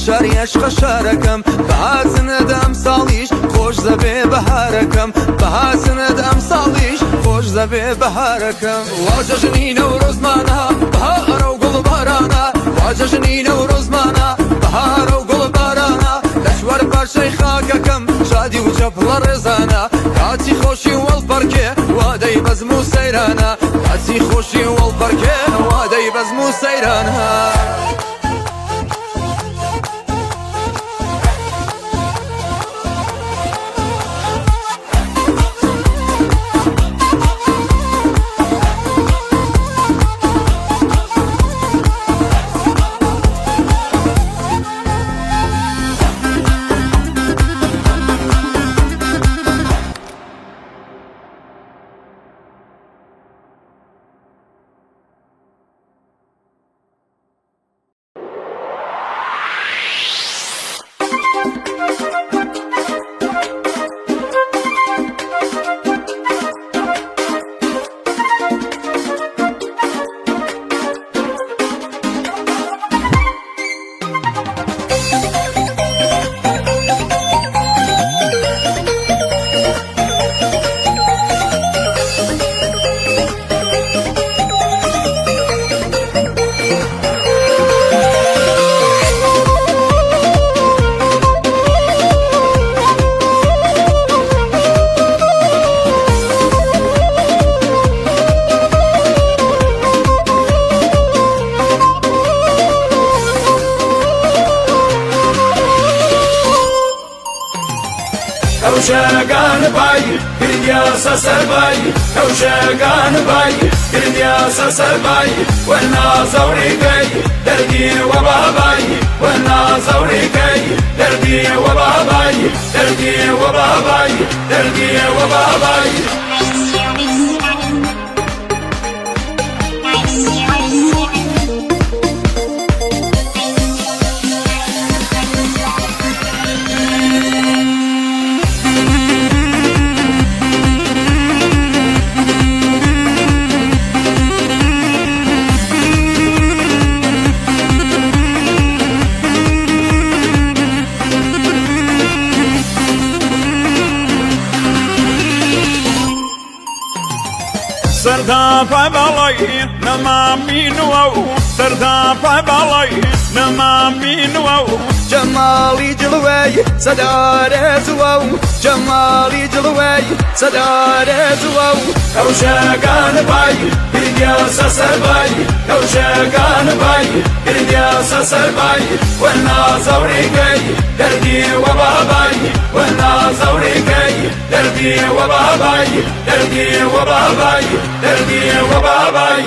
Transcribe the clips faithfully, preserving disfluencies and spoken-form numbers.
Şarî eşqa şarekem, bihatin de emsalîş xweş de bê beharekem, bihatin de emsalîş xweş de bê beharekem. Wa cejnî Newroz mana, bihara û gulbarana, wa cejnî Newroz mana, bihara û gulbarana. Leş wer parçey xakekem, şadî û cepla rêzana. Hatî xweşî wel perkê, wa dey bezm û seyrana. Hatî xweşî wel perkê, wa dey bezm û seyrana. Kewşegan bay, girdiya se ser bay, kewşegan bay, girdiya se ser bay, wena zewrî key, derdî we babay, wena zewrî key, derdî we babay, derdî we babay, derdî we babay. Serda pay balayî nema mîn wow, serda pay balayî nema mîn wow. Cemalî cilwey sedare zuwaw, cemalî cilwey sedare zuwaw. Kewşegan bay, girdiya se ser bay, kewşegan bay, girdiya se ser bay, wena zewrî key, derdî we babay, wena zewrî key. Derdî we babay, derdî we babay, derdî we babay.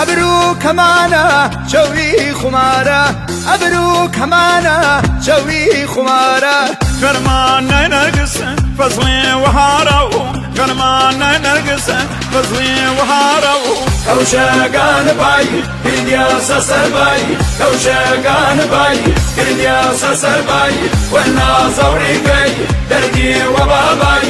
Ebir û kemana çewî xumara, ebir û kemana çewî xumara. Fermane nergis fezlê wehara û fermane nergis fezlê wehara û. Kewşegan bay, girdiya se ser bay, kewşegan bay, girdiya se ser bay, wena zewrî key, derdî we babay,